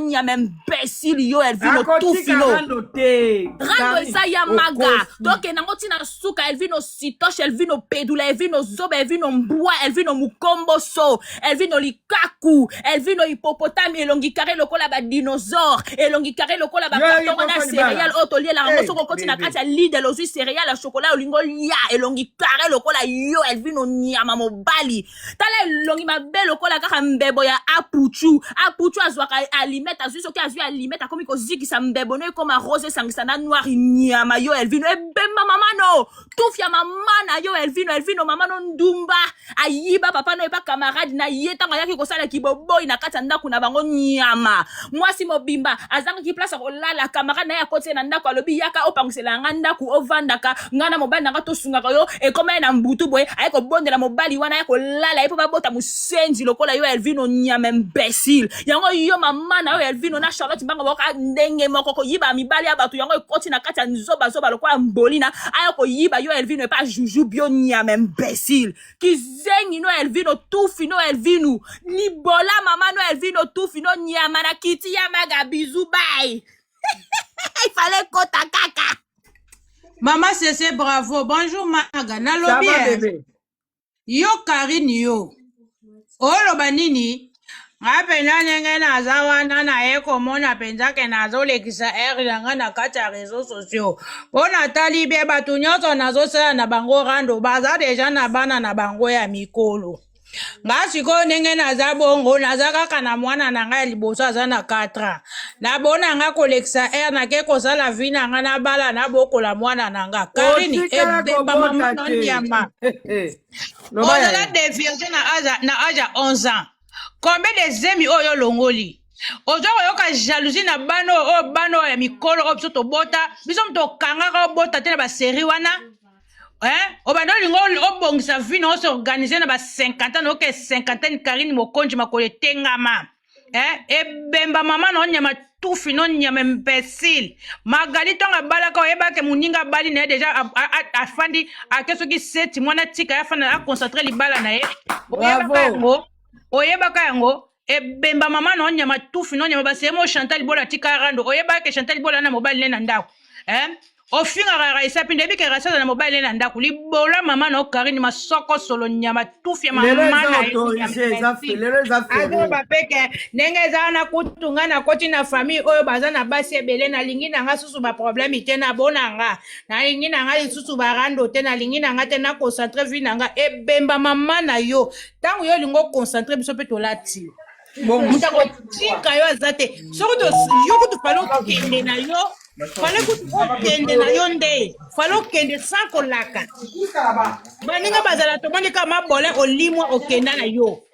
Nyama imbécile yo Elvino Akotika tufino. Rando te. Rando Karine, eza ya maga. okosi. Tokende yango ntina suka Elvino sitoche, Elvino pedula, Elvino zoba, Elvino mbwa, Elvino mukomboso, Elvino likaku, Elvino hippopotame elongi carré lokola ba dinosaure, elongi carré lokola ba Yo, carton wana yo, céréales oyo tolielaka yango Hey, soki okoti na bébé. kati ya Lidl ozwi céréales ya chocolat olingi olia elongi carré lokola yo Elvino nyama mobali. Tala elongi mabe lokola kaka mbebo ya apuchu. Apuchu azwaka alimete, azwi soki azwi alimete akomi kozikisa mbebo no ekoma rose esangisa na noir. Nyama yo Elvino, ebemba mama no tufia mama na yo Elvino. Elvino mama no ndumba ayiba papa no epa camarade na ye ntango ayaki kosala kiboboi na kati ya ndako na bango. Nyama mwasi mobimba azangaki place ya kolala, camarade na ye akoti ye na ndako, alobi: "Yaka opangisela nga ndako, ovandaka nga na mobali na nga, tosungaka yo." Ekoma ye na mbutu boye, aye kobondela mobali wana, aye kolala ye mpo babota mosenzi lokola yo Elvino, nyama imbécile. Yango yo mama na yo Elvino na Charlotte Mbango baoka ndenge moko koyiba mibali ya bato. Yango ekoti na kati ya nzobazoba lokola mbolina, aya koyiba yo Elvino epa Juju Bio. Nyama imbécile, kizengi no Elvino, tufi no Elvino, libola mama no Elvino, tufi no nyama na kiti ya maga. Bisous, bye. Il fallait kota kaka. Mama Sese, bravo. Bonjour Maga. Ça Nalobi va, eh. bébé? Yo Karine, yo. Oloba nini? Nga mpenza ndenge naza wana, naye komona mpenza ke nazolekisa heure na nga na kati ya réseaux sociaux mpo natali bie bato nyonso nazosala na bango rando baza déjà na bana na bango ya mikolo. Nga sikoyo ndenge naza bongo, naza kaka na mwana na ngai ya liboso, aza na 4 ans. Nabona nga kolekisa heure, nake kosala vie na nga, nabala, nabokola mwana na nga. Karine, Otikala ebemba mama kobota na te. nyama. Loba Ozala yaya. dévierge na âge ya 11 ans. Combien de zemi oyo olongoli? Ozwa koyoka jalousie na bana oyo, bana oyo ya mikolo oyo biso tobota, biso moto okangaka obota te na basérie wana, hein? Obanda olinga obongisa vie na os'organiser na ba 50 ans na oke cinquantaine. Karine Mokonzi, makolo etengama, eh? Ebemba mama na onyama, tufi no nyama imbécile. Magali, ntongo abalaka, oyebake moninga abali na ye déjà, afandi ake soki seti mwana tika ye afanda, aconcentre libala na ye. Oyebaka Bravo. yango, oyebaka yango. Ebemba mama na onyama, tufi no nyama. Baseye Chantal Bola tika rando, oyebaka ke Chantal Bola na mobali ne na ndako, eh? Ofingaka Raisa mpe ndeyebi ke Raisa aza na mobali ne na ndako. Libola mama na Okarine, masoko solo, nyama, tufi ya Lelo mama eza na yo. autorisé, eza lelo eza férié. Azoba mpe ke ndenge eza wana kutu, ngai nakoti na famille oyo baza na basi ebele, nalingi na nga susu baproblème te, nabona nga nalingi na nga lisusu barando te, nalingi na nga te, naconcentre vie na nga. Ebemba mama na yo. Ntango yo olingi oconcentre, biso mpe tolati yo. Moto akotika yo aza te. Soki yo kutu fallait okende na yo, fallait kutu okende na yo nde, fallait okende sans kolaka baninga bazala. Tomoni kaka mabole olimwa, okenda na yo,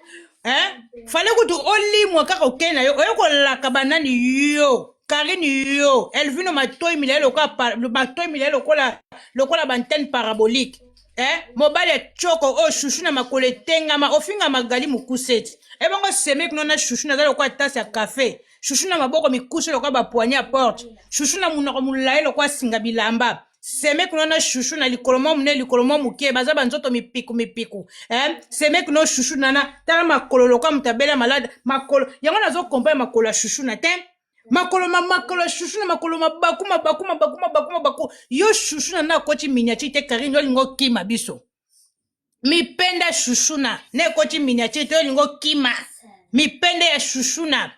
hein? Fallait kutu olimwa kaka, okende na yo, oye kolaka banani? Yo Karine, yo Elvino, matoi milai lokola matoi milai lokola baantenne parabolique, eh? Mobali ya tioko oyo, shushu na makolo etengama, ofinga Magali mokuse ti ebongo semeki no na shushu naza lokola tasse ya café. Shushu na maboko mikuse lokola bapoignée ya porte, shushu na monoko molai lokola singa bilamba. Semeki no na shushu na likolo mwa monene, likolo mwa moke, baza banzoto mipiku mipiku, eh? Semeki no shushu nana, tala makolo lokola moto abela malade makolo. Yango nazokompare makolo ya shushu na te, makolo ma makolo ya shushu na makolo mabaku mabaku mabaku mabaku mabaku. Yo shushu na akoti miniature te. Karine, olingi okima biso mipende? Shushu na ekoti miniature te, olingi okima mipende ya shushu na,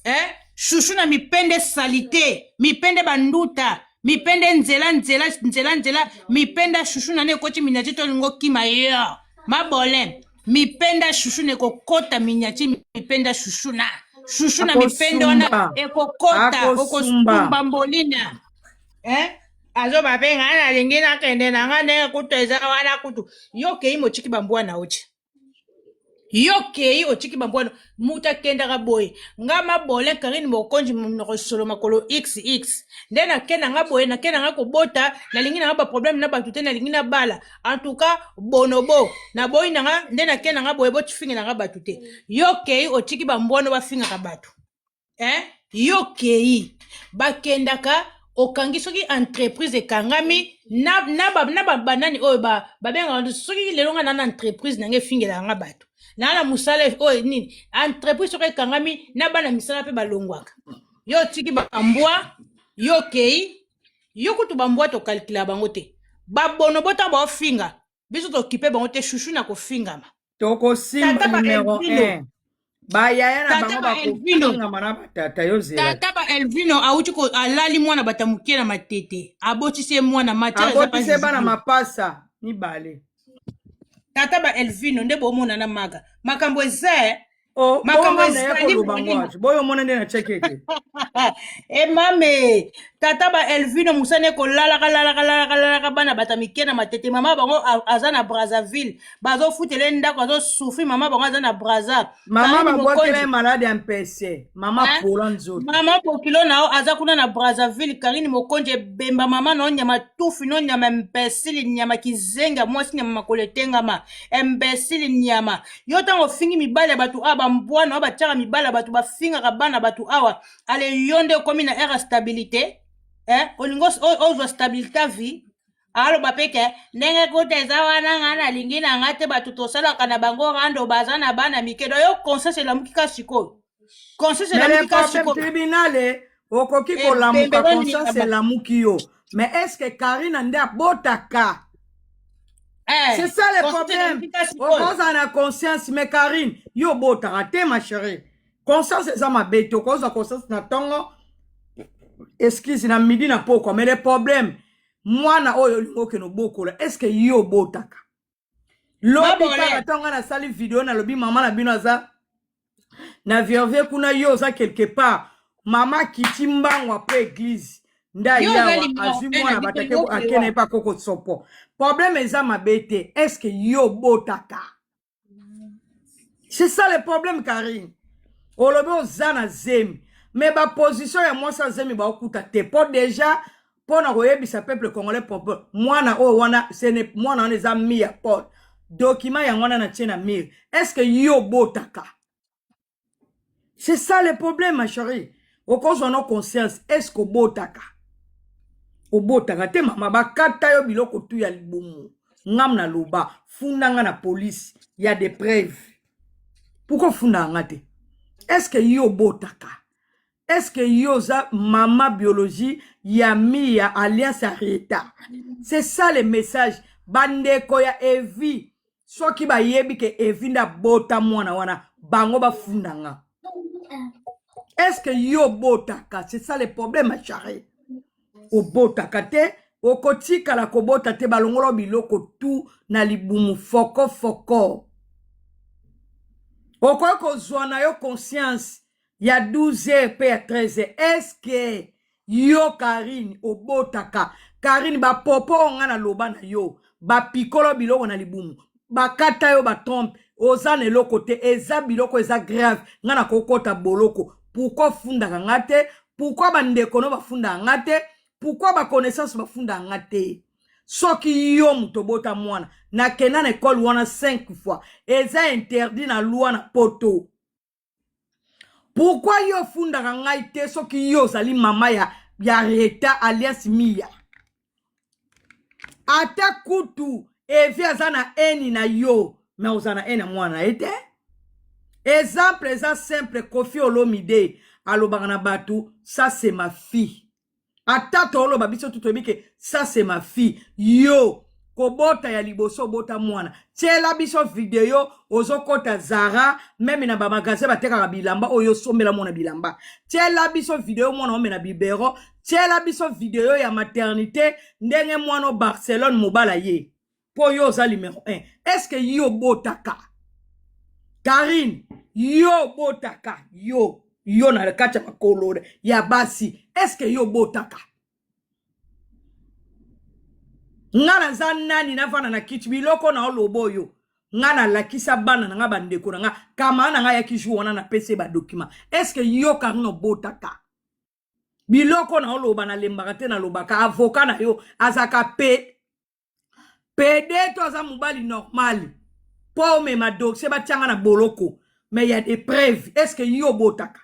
eh? Shushu na mipende saleté, mipende banduta, mipende nzela nzela nzela nzela. Mipende ya shushu na ekoti miniature te, olingi okima yo mabole. Mipende ya shushu na ekokota miniature, mipende ya shushu na shushu na mipende wana ekokota, okosumba mbolina, eh? Azoba mpe ngai nalingi nakende na nga ndenge kutu eza wana. Kutu yo okei motiki bambwa na oti, yo okei otiki bambwa. Moto akendaka boye, nga mabole Karine Mokonzi, monoko solo, makolo xx nde nakenda nga boye, nakenda nga kobota, nalingi nanga baproblème na bato te, nalingi nabala. En tout cas bonobo naboyi nanga nde nakenda nga boye, botifingela nga bato te. Yo okei otiki bambwano bafingaka bato, eh? Yo okei, bakendaka okangi soki entreprise ekangami na banani oyo babengaka. Soki lelo nga na entreprise na nga efingelaka nga bato, naa na mosala oyo nini, entreprise soki ekangami na bana misala mpe balongwaka. Yo otiki bambwa, yo okei, yo kutu bambwa tokalkila bango te. Babono bota baofinga, biso tokipe bango te, chouchou na kofingama. Tokosimba Tata ba numero Elvino. 1, bayaya na Tata bango ba Elvino. bakofingama na batata yo zela. Tata ba Elvino auti ko alali mwana bata moke na matete, abotisi ye mwana matière eza pa Abotisi ye bana visible. mapasa mibale. Tata ba Elvino nde bomona na maga makambo eza eh. O Makambo bongo na ye ezali koloba ngo molimo ati boyo omona nde na cheke ete. E mame, tata ba Elvino mosani ekolalaka lalaka lalaka lalaka bana bata mike na matete. Mama bango aza na Brazzaville, bazofutela ye ndako, azosouffrir. Mama bango aza na Brazza. Mama Karine babwakela Mokonzi ye malade ya mpese, mama hein? pola nzoto. Mama bokilo na yo aza kuna na Brazzaville. Karine Mokonzi ebemba mama na yo, nyama tufi no, nyama imbécile, nyama kizenga mwasi, nyama makolo etengama, imbécile nyama. Yo ntango ofingi mibali ya bato awa, bambwa na yo batiaka mibali ya bato, bafingaka bana bato awa. Ale yo nde okomi na ere ya stabilité, eh? Olingi ozwa stabilité ya vie. Aloba mpe ke ndenge kuta eza wana, ngai nalingi na ngai te bato tosalaka na bango rando baza na bana mike. Do yo conscience elamuki ka sikoyo, conscience Mais le elamuki ka problème sikoyo. tribunal e, okoki kolamuka, Ebembe conscience elamuki yo, mais est ce que Karina nde abotaka? C'est ça le conscience problème. elamuki ka sikoyo. Okozala na conscience, mais Karine, yo obotaka te, ma chérie. Conscience eza mabe te. Okozwa conscience na ntongo, excuse, na midi, na pokwa, mais le problème, mwana oyo olingi okende obokola, est ce que yo obotaka? Lobi Mabole. kaka ntango ngai nasali video, nalobi mama na bino aza na Verviers kuna, yo oza quelque part. Mama akiti mbango après église nde Yo oza ayawa numéro azwi 1 na mwana biso, bato yo akende ye okewa mpe akoko sopo. Problème eza mabe te, est ce que yo obotaka? C'est ça le problème. Karine, olobi oza na zemi, mais baposition ya mwasi azemi baokuta te, mpo déjà mpo na koyebisa peuple congolais propre, mwana oyo wana ce mwana wana eza mi ya Paul, document yango wana na tie na mire. Est ce que yo obotaka? C'est ça le problème, ma chérie. Okozwa no conscience, est ce que obotaka? Obotaka te, mama. Bakata yo biloko tu ya libumu. Ngam na loba, funda nga na police, ya des preuves. Pourquoi ofunda nga te? Est ce que yo obotaka? Est ce que yo oza mama biologie ya mi ya alliance ya Reta? C'est ça le message. Bandeko ya Evi, soki bayebi ke Evi nde abota mwana wana, bango bafunda nga. Est ce que yo obotaka? C'est ça le problème, ma chérie. Obotaka te, okotikala kobota te. Balongola biloko tu na libumu foko foko. Okoki kozwa na yo conscience ya 12 heures mpe ya 13 heures. Est ce que yo Karine obotaka? Karine, bapopo oyo nga naloba na yo, bapikolo biloko na libumu, bakata yo batrompe, oza na eloko te. Eza biloko eza grave, nga nakokɔta boloko. Pourquoi ofundaka nga te? Pourquoi bandeko no bafundaka nga te? Pourquoi baconnaissance bafundaka nga te? Soki yo moto obota mwana, nakenda na ekole wana 5 fois, eza interdit na loi na Poto. Pourquoi yo ofundaka ngai te soki yo ozali mama ya Reta alias Mia? Ata kutu Evi aza na eni na yo, me oza na eni na mwana na ye te. Exemple eza simple: Kofi Olomide alobaka na bato, "Ça, c'est ma fille." Ata tooloba, biso tu toyebi ke ça, c'est ma fille. Yo kobota ya liboso, obota mwana, tiela biso video ozokɔta Zara, même na bamagasin batekaka bilamba oyo osombela mwana bilamba. Tiela biso video mwana omela biberon. Tiela biso video ya maternité, ndenge mwana Barcelone mobala ye, mpo yo oza numéro 1. Est ce que yo obotaka, Karine? Yo obotaka? Yo na kati ya makolo ya basi, est ce que yo obotaka? Nga naza nani navanda na kiti biloko na oloba oyo? Nga nalakisa bana na nga, bandeko na nga, kama na nga ayaki jour wana, napesi ye badocument. Est ce que yo Karine obotaka? Biloko na oloba, nalembaka te, nalobaka. Avocat na yo azalaka pe pede to aza mobali normal mpo omema dossier batianga na boloko? Mais ya des preuves. Est ce que yo obotaka,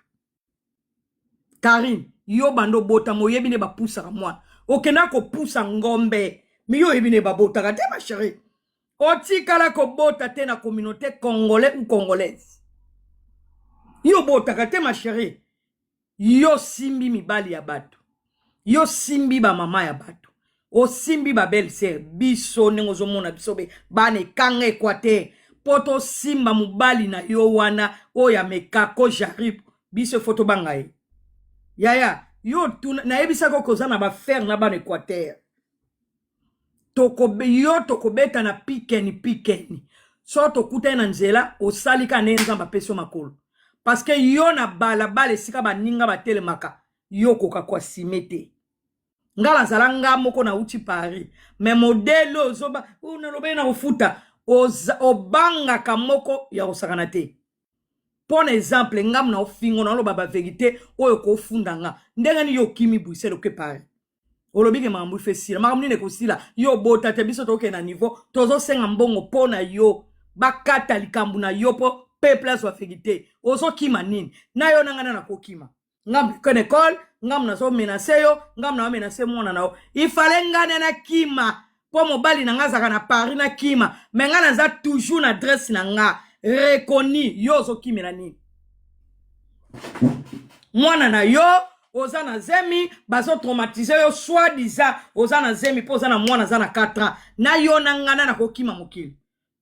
Karine? Yo banda obotama, oyebi nde bapusaka mwana? Okenda kopusa ngombe, mi yo oyebi nde babotaka te. Ma chérie, otikala kobota te na communauté congolais ou congolaise. Yo obotaka te, ma chérie. Yo osimbi mibali ya bato, yo osimbi bamama ya bato, osimbi ba belle sœur. Biso ndenge ozomona biso be bana ekanga Equateur mpo tosimba mobali na yo wana oyo amekako jarib, biso efo tobanga ye. Yaya yo tuna, nayebisaki okoza na bafere na bana Equateur, yo tokobeta na pikeni pikeni so tokutani na nzela, osali ka ndenge Nzambe apesi yo makolo, parce que yo na balabala esika baninga batelemaka, yo okoka koasime te. Nga nazala nga moko nauti Paris, mais modele ozoba nalobeli na kofuta, obangaka moko ya kosakana te. Mpo na exemple, ngamu na ofingo naloba baverité oyo kofunda nga ndenge nini yo okimi Bruxelles oke Paris, olobi ke makambo ife esila. Makambo nini ekosila? Yo obota te. Biso tokokende na niveau tozosenga mbongo mpo na yo, bakata likambo na yo mpo peuple azwa verité. Ozokima nini na yo na ngai na nakokima ngambu kene ekole, ngambu nazomenase yo, ngambu naomenase mwana na yo. Ifale ngai nde nakima mpo mobali na ngai azalaka na Paris, nakima, me ngai naza toujours na adresse na nga reconnu. Yo ozokimela nini mwana na yo? Oza na zemi, bazotraumatize yo, soit disant oza na zemi mpo oza na mwana aza na 4 ans. Na yo na ngai na nakokima mokili,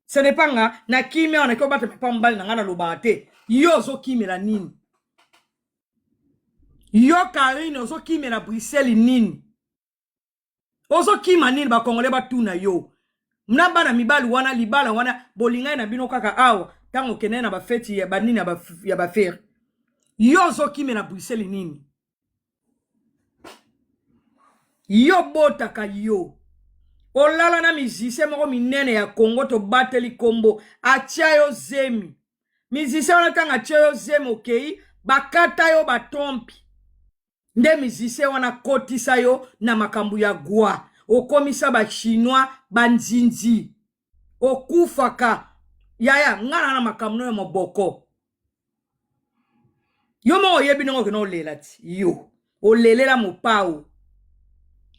ce n'est pas nga nakimi awa, naki obatama epa mobali na ngai, nalobaka te. Yo ozokimela nini? Yo Karine, ozokimela Bruxelles nini? Ozokima nini? Bakongole batuna yo na bana mibali wana, libala wana bolingai na bino kaka awa, ntango okendai na bafeti ya banini ya bafere. Yo ozokimela Bruxelles nini? Yo botaka, yo olala na musicien moko minene ya Congo, tobateli kombo, atia yo zemi. Musicien wana, ntango atia yo zemi, okei bakata yo batrompi, nde musicien wana akotisa yo na makambo ya gwa, okomisa bachinois banzinzi, okufaka. Yaya, nga na na makambo no ya moboko, yo moko oyebi ndenge okende olela ti yo olelela mopao.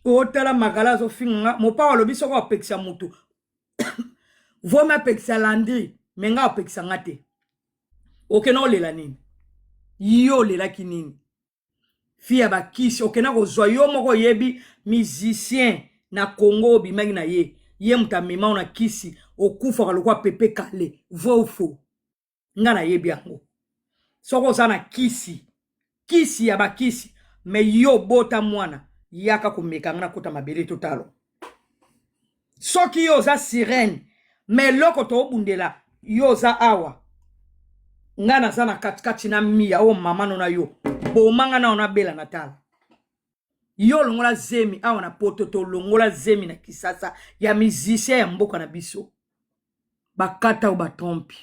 Otala makala azofinga nga mopao, alobi soki apekisa motu vomi apekisa Landry, me nga apekisa nga te. Okende olela nini? Yo olelaki nini? Fi ya bakisi okenda kozwa, yo moko oyebi musicien na Congo obimaki na ye, ye moto amema na kisi, okufaka lokola pepe kale. Vrai ou faux? Nga nayebi yango. Soki oza na kisi, kisi ya bakisi, me yo bota mwana, yaka komeka nga nakota mabele totalo. Soki yo oza sirene, me eloko toobundela yo oza awa, nga naza na katikati na miya oyo mama no na yo boma nga nao nabela na tala. Yo olongola zemi awa na Poto, tolongola zemi na Kisasa ya musicien ya mboka na biso, bakata oyo batrompi.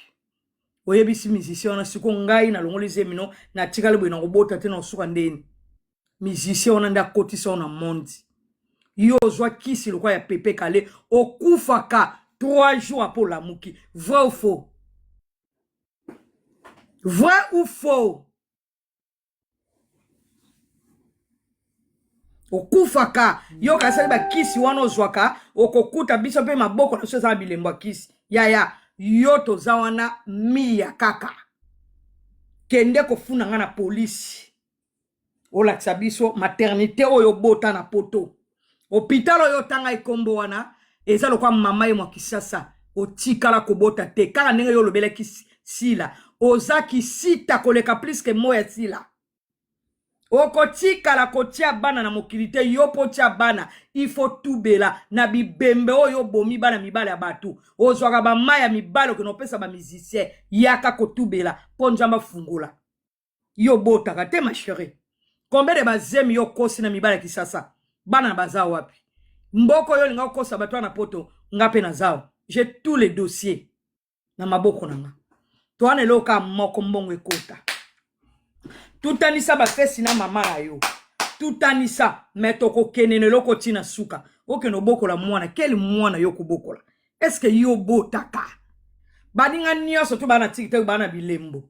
Oyebisi musicien wana, siko ngai nalongoli zemi no, natikali boye, nakobota te, na osuka ndeni. Musicien wana nde akotisa yo na monde. Yo ozwa kisi lokola ya pepe kale, okufaka 3 jours apo olamuki. Vrai ou faux? Vrai ou faux? Okufaka yo kasali bakisi wana ozwaka, okokuta biso mpe maboko na biso eza na bilembo ya kisi. Yaya, yo toza wana miya kaka, kende kofunda nga na polisi, olakisa biso maternité oyo obota na Poto, hôpital oyo otanga ekombo wana eza lokwa mama ye mwa Kisasa, otikala kobota te. Kaka ndenge yo olobelaki Sila, oza kisita koleka plus ke mo ya Sila. Okotikala kotia bana na mokili te. Yo mpo tia bana, ifo tubela na bibembe oyo obomi bana mibale ya bato. Ozwaka bamai ya mibale, okende opesa bamusicien, yaka kotubela mpo Nzambe afungola yo. Botaka te, ma chérie. Combien de bazemi yo okosi na mibale ya Kisasa? Bana na baza wapi? Mboko oyo olinga okosa bato wana Poto, nga mpe naza, j'ai tous les dossiers na maboko na nga. To wana eloko kaka moko, mbongo ekota, tutanisa bafesi na mama na yo, tutanisa me tokokende na eloko ntina suka. Okende obokola mwana, keli mwana yo kobokola? Eske yo botaka? Baninga nyonso to bana tiki te, bana bilembo,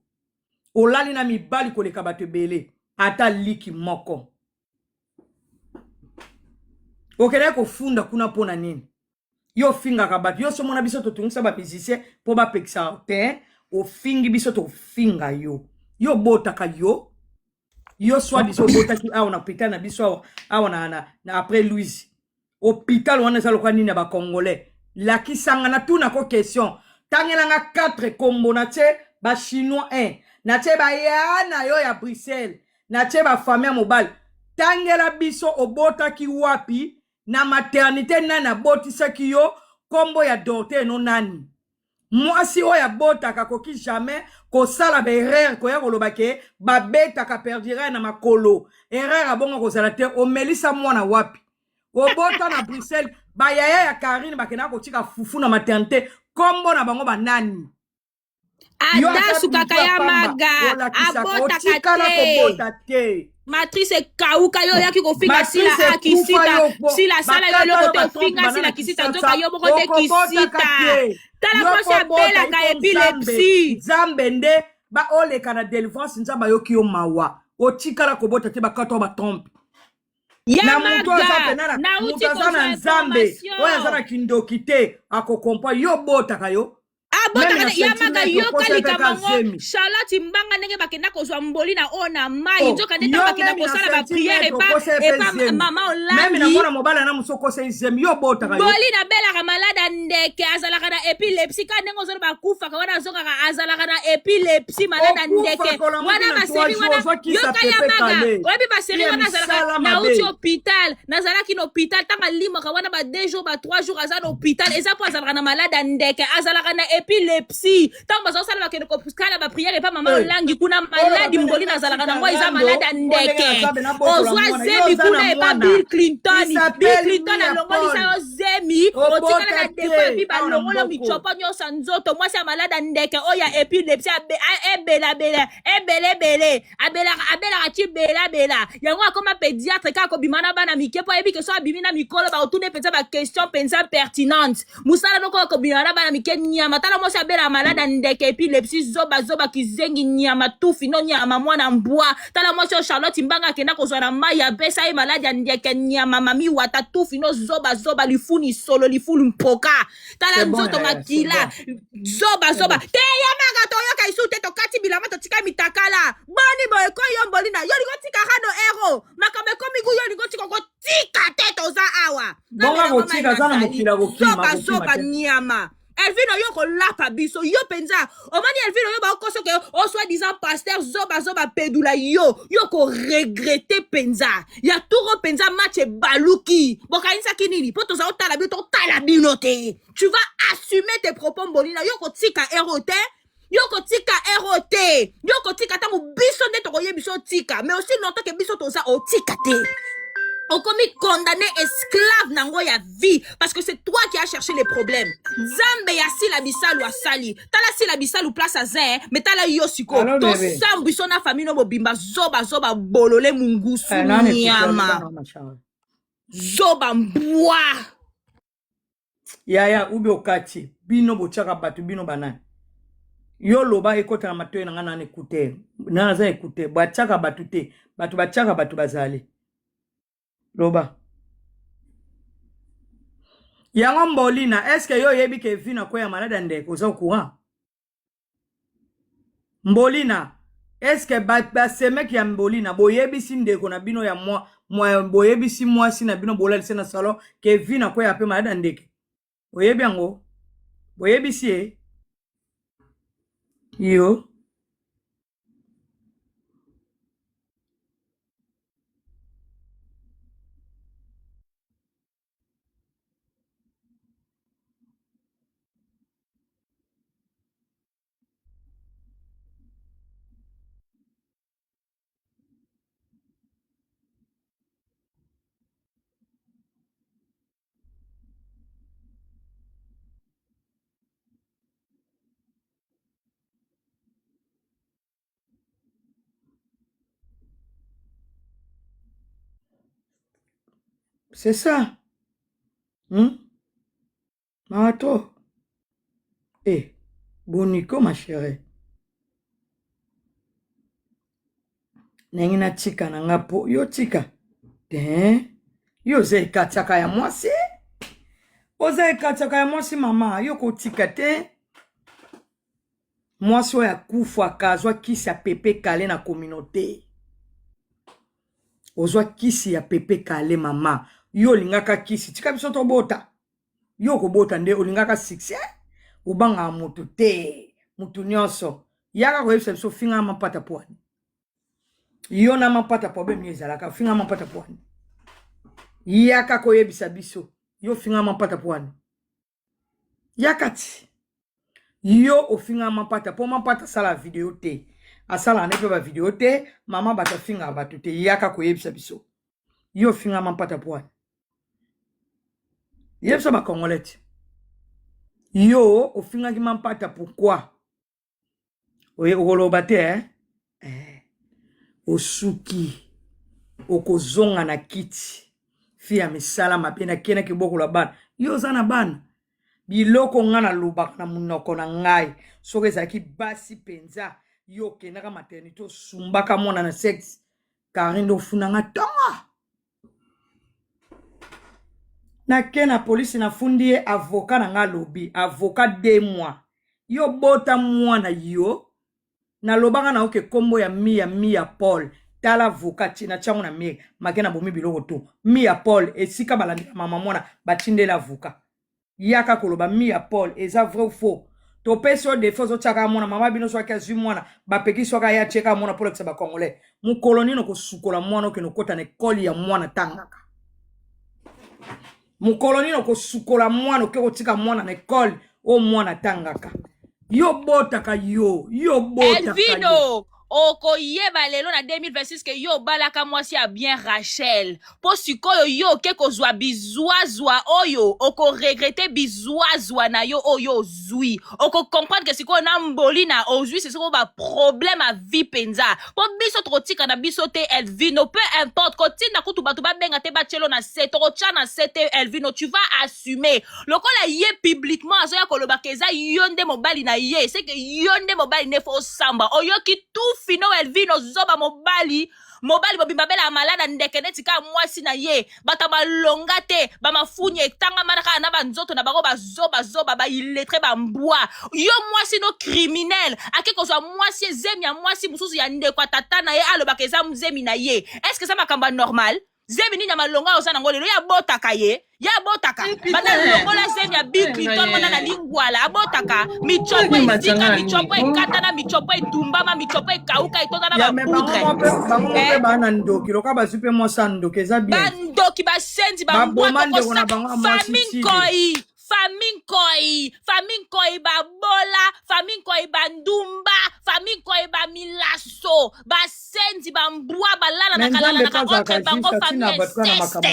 olali na mibali koleka bato ebele, ata liki moko okendaki kofunda kuna mpo na nini? Yo ofingaka bato, yo somona biso totungisa bamusicien mpo bapekisa te. Ofingi biso, tofinga yo. Yo obotaka? Yo Yo soit disant obotaki awa na hôpital na biso awa awa na, na, na après Louise. Hôpital wana eza lokola nini ya ba congolais. Lakisanga na tuna ko question. Tangela nga 4 kombo na tie ba chinois 1. Na tie ba ya na yo ya Bruxelles. Na tie ba famille ya mobali. Tangela biso obotaki wapi na maternité nani abotisaki yo kombo ya docteur no nani? Mwasi oyo abotaka akoki jamais kosala ba erreur koya koloba ke babetaka perdira na makolo. Erreur abonga kozala te. Omelisa mwana wapi? Obota na Bruxelles, bayaya ya Karine bakendaka kotika fufu na maternité, kombo na bango banani? Yo ata Adasu bizu kaka ya ya pamba maga olakisaka, abotaka otikala te. kobota te. Matrice ekauka yo oyaki kofinga sila Matrice a ekufa kisita yo po sila sala yo bakata eloko yo te batrompe ofinga bana sila na kisita Kinshasa, nzoka yo moko te okobotaka kisita te. tala Yo mwasi kobota abelaka ifo Nzambe, epilepsie Nzambe nde ba oleka na délivrance, Nzambe ayoki yo mawa, otikala kobota te, bakata yo batrompe. Ya Na moto aza maga pena na nauti moto aza kozwa na Nzambe oyo aza information na kindoki te akokompa yo botaka yo abotaka meme na te ya maga centimètre yoka okosa likambo kaka yango zemi charlotte mbanga ndenge bakenda kozwa mboli na oyo na mai oh nzoka nde yo ntango bakenda meme na kosala bapriere centimètre epa okosa ye mpe epa zemi mama meme na olangi mwana mobali ana mosu okosa ye zemi yo obotaka yo mboli nabelaka malade ya ndeke azalaka na epilepsie kaka ndenge ozoloba akufaka wana azongaka azalaka na epilepsie malade ya ndeke okufaka olamuki wana na 3 baseri jours wana ozwakisa yoka ya pepe maga kale oyebi baseri ya wana azalaka misala nauti mabe hôpital nazalaki na hôpital ntango alimwaka wana ba 2 jours ba 3 jours aza na hôpital eza mpo azalaka na malade ya ndeke azalaka na epilepsie ntango bazosala bakende kosala bapriere epa mama Eh, olangi kuna oyo maladi babe mbolina azalaka natika nango eza rando maladi ya mpo ndenge ndeke naza be nabokola ozwa mwana yo zemi oza kuna na epa mwana bill il clinton bill s'appelle clinton Mia alongolisa Paul yo zemi otikala na obota defo epi te awa na balongola mboko michopo nyonso ya nzoto mwasi ya maladi ya ndeke oyo ya epilepsie ebelabela ebelebele abelaka abelaka ti belabela yango akoma pédiatre kaka kobima na bana mike mpo ayebi ke so abimi na mikolo bakotuna ye mpenza baquestion mpenza pertinente mosala noko ya kobima na bana mike nyama tala mwasi abelaka malade ya ndeke epilepsie zoba zoba kizengi nyama tufi no nyama mwana mbwa tala mwasi oyo charlotte mbanga akenda kozwa na mai apesa ye malade ya ndeke nyama mami wata tufi no zoba zoba lifuni solo lifulu mpoka tala C'est bon nzoto yaya, c'est makila bon. zoba C'est zoba bon. te yamaka toyoka isu te tokati bilamba totika mitakala boni boye ko yo mbolina yo lingo tika rado ero makambo ekomi gu yo lingo tika kotika te toza awa Bonga namela ngo mai kotika aza na nazali mokili ya kokima zoba akokima zoba te. nyama elvino yo kolapa biso yo mpenza omoni elvino yo baokoso ke o soi disant pasteur zoba zoba pedula yo yo koregrete mpenza ya turo mpenza match ebaluki bokanisaki nini mpo toza otala bino totala bino te tu vas assumer tes propos mbolina yo kotika ero te yo kotika ero te yo kotika ntango biso nde tokoyebi biso otika mais aussi longtemps ke biso toza otika te okomi condamné esclave nango ya vie parce que c'est toi qui as cherché les problèmes nzambe ya sila bisalu asali tala sila bisalu place aza mais tala yo sikoyo Allô bébé. tosambwiso na famille no mobimba zoba zoba bolole mungusu Eh, nani écouteur nyama loba na ma chérie. zoba mbwa Yaya ubi okati bino botiaka bato bino banani yo loba ekota na matoyi na nga nana écouteur nana aza écouteur batiaka bato te bato batiaka bato bazali loba yango mbolina est ce que yo oyebi ke vi na kweya malade ya ndeko oza au courant mbolina est ce que basemeki ya mbolina boyebisi ndeko na bino ya mwa, mwa boyebisi mwasi na bino bolalisi na salon ke vi na kweya mpe malade ya ndeke oyebi yango boyebisi ye yo C'est ça. Mawa trop. Eh, boniko ma chérie. Ndenge natika na nga po yo tika te yo oza ekatiaka ya mwasi oza ekatiaka ya mwasi mama yo kotika te mwasi oyo akufaka azwa kisi ya pepe kale na communauté. Ozwa kisi ya pepe kale mama. Yo olingaka kisi, tika biso tobota. Yo okobota nde olingaka succès? Obangaka moto te, moto nyonso. Yaka koyebisa biso finga mampata pwani. Yo na mampata problème nini ezalaka? Finga mampata pwani. Yaka koyebisa biso. Yo finga mampata pwani. Yaka ti. Yo ofinga mampata po mampata asala video te. Asala ne pe ba video te, mama bato afingaka bato te. Yaka koyebisa biso. Yo ofinga mampata pwani. Yebisa ba congolais ti. Yo ofingaki mampata pourquoi? Oye okoloba te eh? Eh. Osuki okozonga na kiti fi ya misala mabe nakendaki kobokola bana yo oza na bana biloko nga nalobaka na monoko na ngai soki ezalaki basi mpenza yo okendaka maternité osumbaka mwana na sexe Karine ofuna nga tongo nake na polisi nafundi ye avocat na nga alobi avocat de mois yo bota mwana yo nalobaka na oke kombo ya mia mia paul tala avocat ti na tiango na mire make na bomi biloko to mia paul esika balandela mama mwana batindela avocat yaka koloba mia paul eza vrai ou faux topesi yo defi ozotyaka mwana mama bino soki azwi mwana bapekisi soki aya atyeka mwana mpo olakisa bacongolais mokolo nini okosukola mwana okende okota na ekole ya mwana atangaka mokolo nini okosukola mwana oke kotika mwana na ekole oyo mwana atangaka yo botaka yo yo botaka yo Okoyeba lelo na 2026 ke yo obalaka mwasi ya bien Rachel po sikoyo yo oke kozwa bizwazwa oyo oko regrette bizwazwa na yo oyo ozwi oko comprendre ke sikoyo na mbolina ozwi sikoyo ba problème ya vie penza po biso tokotika na biso te Elvino peu importe kotinda kutu bato babenga te batielo na se tokotya na se te Elvino tu vas assumer lokola ye publiquement azoya koloba ke eza yo nde mobali na ye c'est que yo nde mobali nde fo osamba oyoki tufi no elvino zoba mobali mobali mobimba abelaka malada ndeke neti kaka mwasi na ye bato ya malonga te bamafunya etangama kaka na banzoto na bango bazobazoba baillettre bambwa yo mwasi no criminel ake kozwa mwasi ezemi ya mwasi mosusu ya ndeko ya tata na ye alobaka eza zemi na ye estce eza makambo ya normal Zemi nini ya malonga oza nango lelo ye abotaka ye ye abotaka banda longola zemi ya Bill Clinton wana na lingwala abotaka michopo ezika michopo ekatana michopo etumbama michopo ekauka etonda na bapoudre bango mpe eh? bana ndoki lokola bazwi mpe mwasi ya ndoki eza bien bandoki basenzi baboma ndeko na bango ya mwasi famille nkoi famille nkoi famille nkoi babola famille nkoi bandumba famille nkoi bamilaso basenzi bambwa balalanaka lalanaka entre bango famille inceste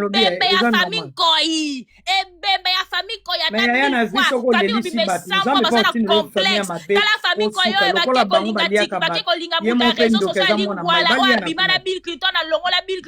ebembe ya famille nkoi ebembe ya famille nkoi ata mille fois famille mobimba esambwa baza na complexe tala famille nkoi oyo bake kolinga tik bake kolinga moto ya réseau social lingwala oyo abima na bill clinton alongola bill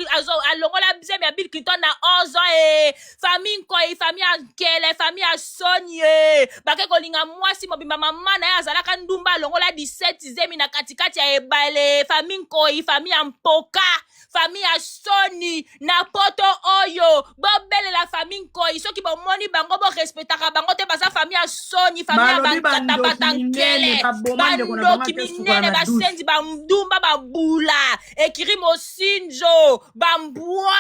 alongola zemi ya bill clinton na 11 ans e famille nkoi famille ya nkele famille ya soni ye bake kolinga mwasi mobimba mama na ye azalaka ndumba alongola 17 zemi na katikati ya ebale famille nkoi famille ya mpoka famille ya soni na poto oyo bobelela famille nkoi soki bomoni bango borespectaka bango te baza famille ya soni famille ya Balobi bankatabata bandoki minene nkele baboma ndeko na bango bandoki ake sukola minene na douche. basenzi bandumba babula ekiri mosinzo bambwa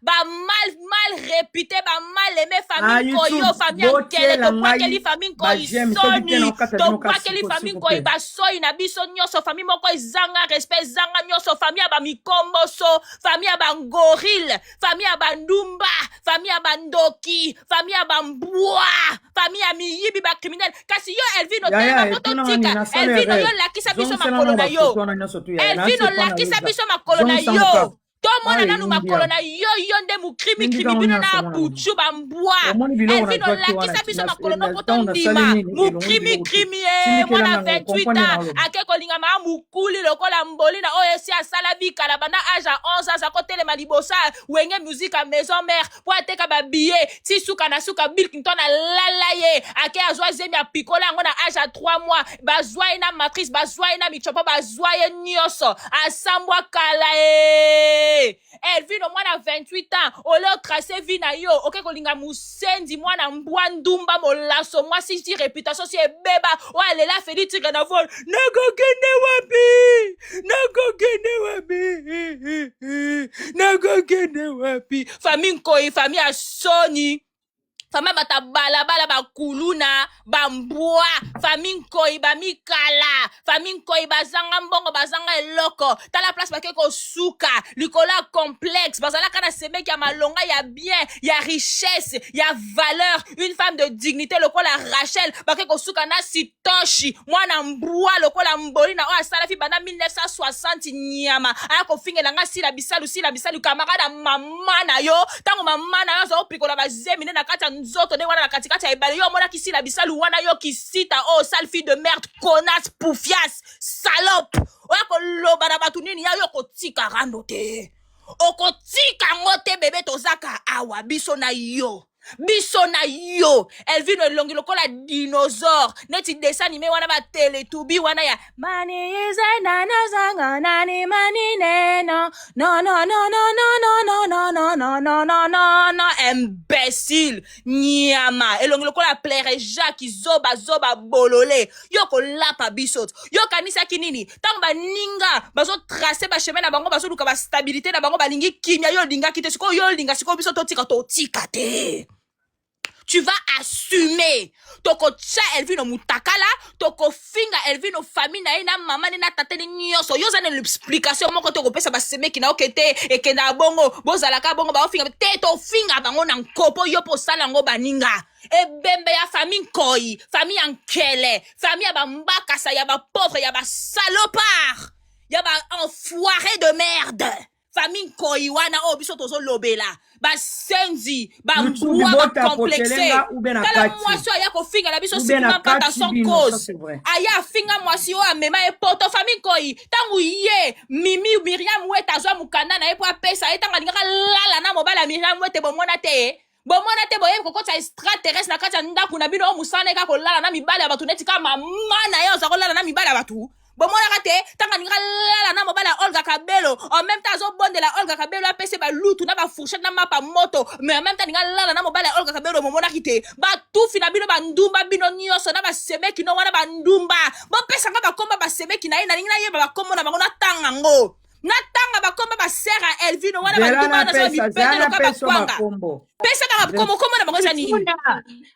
ba mal mal réputé ba mal aimé Ah, famille YouTube, koyo famille ya nkele botiela tobwakeli ngai famille ba nkoi j'aime soki te soni naokata bino ka tobwakeli siko famille s'il vous nkoi plaît. basoi na biso nyonso famille moko ezanga respect ezanga nyonso famille ya bamikomboso famille ya bangorile famille ya bandumba famille ya bandoki famille ya bambwa famille ya miyibi bacriminel kasi yo elvino Yaya telema po etuna nga nini totika nasala elvino yo erreur lakisa biso zongisela makolo nano na bafoto yo wana nyonso tu yaya elvino nasi epa na yo lakisa eza biso makolo na zongisa ngo yo kaka tomona awa nanu eyindi makolo awa na yo yo nde mokrimi tindika krimi ngo bino na nyonso mwana mama abuchu bambwa omoni biloko elvino nazwaki wana lakisa biso makolo no po ntango nasali tondima nini elongoli mokrimi biloko tu krimi ye tindikela mwana ngango 28 okomprendre ans naoloba ake kolinga maa mokuli lokola mboli na oyo esi asala bikala banda age ya 11 aza kotelema liboso ya wenge musique ya maison mère po ateka babillet ti suka na suka bill clinton alala ye ake azwa zemi apikola yango na age ya 3 mois bazwa ye na matrice bazwa ye na michopo bazwa ye nyonso asambwa kala e. Elvino mwana 28 ans, ole otrace vie na yo, oke kolinga musenzi mwana mbwa ndumba molaso mwasi si reputation si ebeba, oyo alela Feli Tigre na vol, nakokende wapi, nakokende wapi, nakokende wapi. Famille Nkoi, famille ya soni, famille bato ya balabala, bakuluna, bambwa, famille Nkoi bamikala, famille Nkoi bazanga mbongo, bazanga eloko. Tala place bake kosuka likolo ya complexe. Bazalaka na semeki ya malonga, ya bien, ya richesse, ya valeur, une femme de dignité lokola Rachel, bake kosuka na sitoshi mwana mbwa lokola mboli na oyo asalaki banda 1960. Nyama aya kofingela nga Sila Bisalu, Sila Bisalu camarade ya mama na yo. Ntango mama na yo aza kopikola bazemi nde na kati ya nzoto nde wana na katikati ya ebale, yo omonaki Sila Bisalu wana? Yo kisita oyo, sale fille de merde, connasse, poufiasse, salope, oya koloba na bato nini? Ya yo kotika rando te, okotika yango te. Bebe, tozaka awa, biso na yo, biso na yo. Elvino, elongi lokola dinosaure, neti dessin animé wana, bateletubbies wana ya mani izenanazanga nani mani neno no no no no no no no no no no no no no. Imbécile, nyama, elongi lokola Frère Jacques, zoba zoba, bolole. Yo kolapa biso, yo kanisaki nini? Ntango baninga bazotrace bachemin na bango, bazoluka bastabilité na bango, balingi kimia, yo olingaki te. Sikoyo yo olinga sikoyo biso totika, totika te. Tu vas assumer. Tokotia Elvino mutakala, tokofinga Elvino, famille na ye, na mama ne, na tate ne nyonso. Yo oza na explication moko te okopesa basemeki na oke te. Ekendaka bongo, bozalaka bongo, baofinga te, tofinga bango na nkopo. Yo mpo osala yango, baninga ebembe ya famille Nkoi, famille ya nkele, famille ya bambakasa, ya bapauvre, ya basalopard, ya baenfoiré de merde, famille Nkoi wana oyo biso tozolobela, basenzi, bambwa, bacomplexe. Tala mwasi oyo aya kofingela biso Sikuma Mpata sans cause. Aya afinga mwasi oyo amema ye poto. Famille Nkoi, ntango ye Mimi Miriam Wete azwa mokanda na ye mpo apesa ye, ntango alingaka lala na mobali ya Miriam Wete, bomona te, bomona te. Boyebi kokotisa extraterrestre na kati ya ndako na bino, oyo mosala eka kolala na mibali ya bato, neti kaka mama na ye oza kolala na mibali ya bato. Bomonaka te ntango alinga lala na mobali ya Olga Kabelo? En même temps azobondela Olga Kabelo apesi balutu na bafourchette na mapa moto, mais en même temps alinga lala na mobali ya Olga Kabelo. Bomonaki te? Batufi na bino, bandumba, bino nyonso na basemeki no wana, bandumba. Bopesanga bakomba basemeki na ye, nalingi nayeba bakombo na bango, natanga ngo, natanga bakomba basere ya Elvino wana, bandumba wana, naza mipende loka bakwanga. Pesa kaka kombo na bango, eza nini?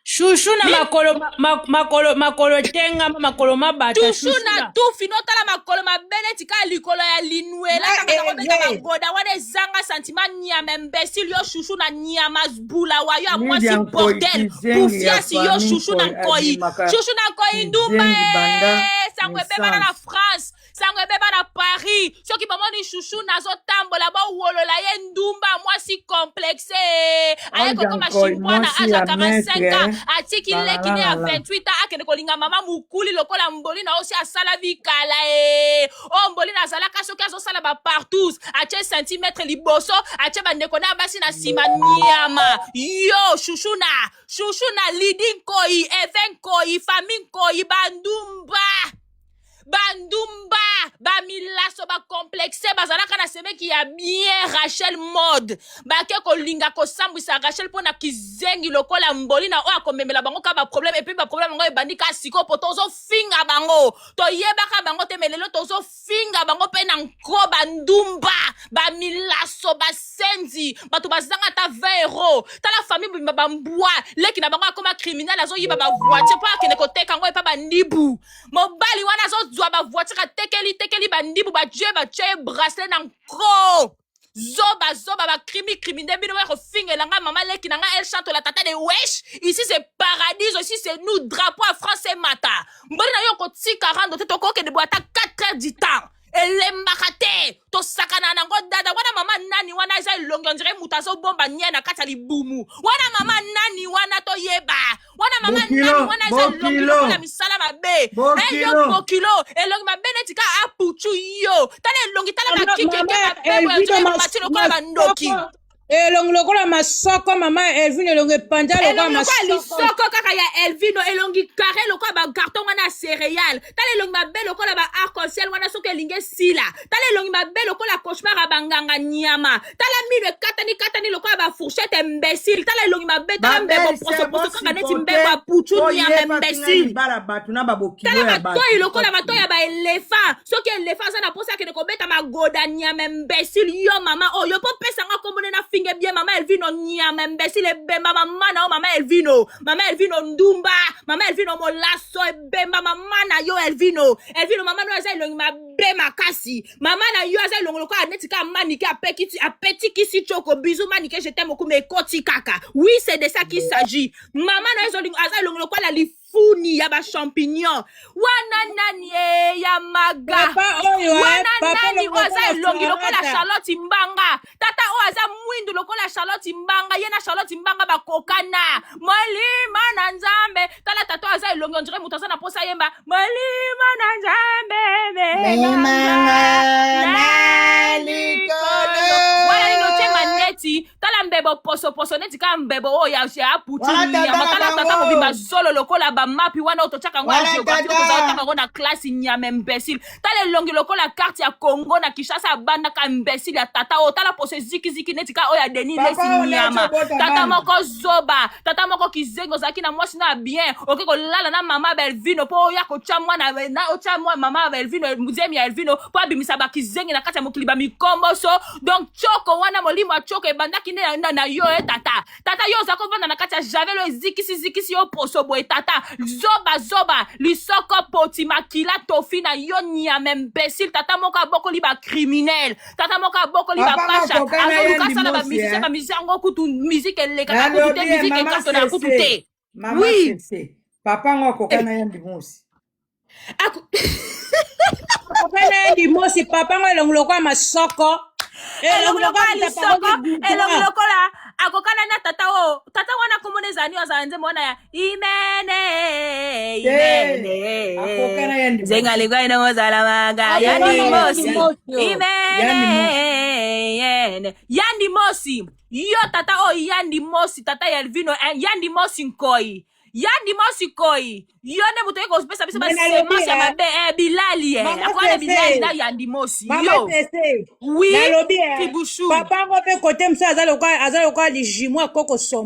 Shushu na makolo makolo makolo tengama, makolo mabata. Shushu na tufi, notala makolo mabe neti kaka likolo ya linwela, kaka kobeta bagoda wana ezanga sentiment. Nyama, imbécile, yo shushu na nyama bula wa yo ya mwasi, bordel, poufiasse, yo shushu na nkoi, shushu na nkoi, ndumba. Sango ebebana na France, sango ebeba na Paris. Soki bomoni shushu nazotambola, bowolola ye ndumba, mwasi complexe. Aye kokoma shimbwa na age ya 45 ans, atiki leki ne ya 28 ans, akende kolinga mama mokuli lokola mboli na osi asala vikala. E oyo mboli na azalaka, soki azosala bapartous, atie centimètre liboso, atie bandeko na basi na nsima. Nyama, yo shushu na shushu na Lidi Nkoi, Eve Nkoi, famille Nkoi, bandumba, bandumba, bamilaso, bacomplexe. Bazalaka na semeki ya bien, Rachel Mode, bake kolinga kosambwisa Rachel mpo na kizengi lokola mboli na oyo akomemela bango kaka baproblème. Et puis baproblème yango ebandi kaka sikoyo, po tozofinga bango, toyebaka bango te, mais lelo tozofinga bango mpe na nko. Bandumba, bamilaso, basenzi, bato bazanga ata 20 euro. Tala famille bimba, bambwa. Leki na bango akoma criminel, azoyiba bavoiture mpo akende koteka yango epa bandibu. Mobali wana azozwa bavoiture, atekeli tekeli bandibu, batie batie bracelet na nko. Zoba zoba, bacrimi crimi nde bino baya kofingela nga mama leki na nga El Chanto, la tata de wesh. Ici c'est paradiso, ici c'est nous, drapeau ya France emata. Mboli na yo kotika rando te, tokokende boye ata 4 heures du temps, elembaka te, tosakana nango. Dada wana, mama nani wana? Eza elongi on dirait moto azobomba nye na kati ya libumu wana. Mama nani wana? Toyeba wana mama nani wana? Eza elongi lokola misala mabe. Eyo bokilo, elongi mabe neti kaka apuchu. Yo tala elongi, tala bakikeke mabe boye, mati lokola bandoki. Elongi lokola masoko, mama Elvino, elongi epanza lokola masoko, lisoko kaka ya Elvino, elongi carré lokola bacarton wana ya céréale. Tala elongi mabe lokola ba arc en ciel wana soki elingi esila. Tala elongi mabe lokola cauchemar ya banganga, nyama. Tala. mino ekatani katani lokola ba fourchette imbécile. Tala elongi mabe, tala mbebo posoposo kaka neti mbebo ya puchu, nyama imbécile. Tala matoi lokola matoi ya baelefa. Soki elefa aza na mposa akende kobeta magoda, nyama imbécile. Yo mama oyo mpo pesanga kombo nde nafinge bien. Mama Elvino, nyama imbécile, ebemba mama na yo. Mama Elvino, mama Elvino ndumba, mama Elvino molaso, ebemba mama na yo. Elvino, Elvino, mama no aza elongi mabe makasi. Mama na yo aza elongo lokola neti kaka Manike apetikisi choko. Bisou Manike, je t'aime beaucoup, mais ekoti kaka. Oui, c'est de ça qu'il s'agit. Mama na yo aza elongo lokola lifuni ya bachampignon. Wana nani e ya maga? Wana nani oyo aza elongi lokola Charlotte Mbanga? Tata oyo aza mwindu lokola Charlotte Mbanga, ye na Charlotte Mbanga bakokana. Molima na Nzambe, tala tata oyo aza elongi on dirait moto aza na posa yemba molima na Nzambe memanga na likolo. Wana nini otie maneti? Tala mbebo posoposo neti kaka mbebo oyo ya aputu, nyama. Tala tata mobimba zolo lokola bamapi wana oyo totiaka yango ya géographie, oyo tozalaka yango na classe, nyama imbécile. Tala elongi lokola carte ya Congo na Kinshasa abandaka, imbécile ya tata oyo. Tala poso ezikiziki neti kaka oyo ya Denis Lesi, nyama. Tata moko zoba, tata moko kizengi. Ozalaki na mwasi na bien, oke kolala na mama Belvino mpo oya kotya mwana, otya mwa mama Belvino zemi ya Elvino mpo abimisa bakizengi na kati ya mokili, bamikomboso. Donc tioko wana, molimo ya tioko ebandaki nde na yo. E tata, tata yo oza kovanda na kati ya javel oyo ezikisi zikisi yo poso boye. Tata zoba zoba, lisoko poti makila tofi na yo, nyama imbécile. Tata moko abokoli bacriminel, tata moko abokoli bapasha, azoluka asala bamusicien. Bamusicien yango kutu musique elekaka kutu te, musique ecartonnaka kutu te. Oui, papa ngo akoka na yandi mosi. Akoka na yandi mosi. Papa ngo elongi lokola masoko. Elongi lokola lisoko, elongi lokola akokana na tata oyo. Tata wana komona ezali azala nzembo wana ya imene imene zenga likwai nongozala manga yandi mosi imene yene yandi mosi. Yo tata oyo yandi mosi, tata ya Elvino, yandi mosi nkoi, yandi mosi koi, yo nde moto oye kopesa biso basemence ya mabe. Bilali akwana bilali na yandi mosi yo. Oui, nalobi papa ngo mpe kote mosusu aza lokola lijimo akoko sombo.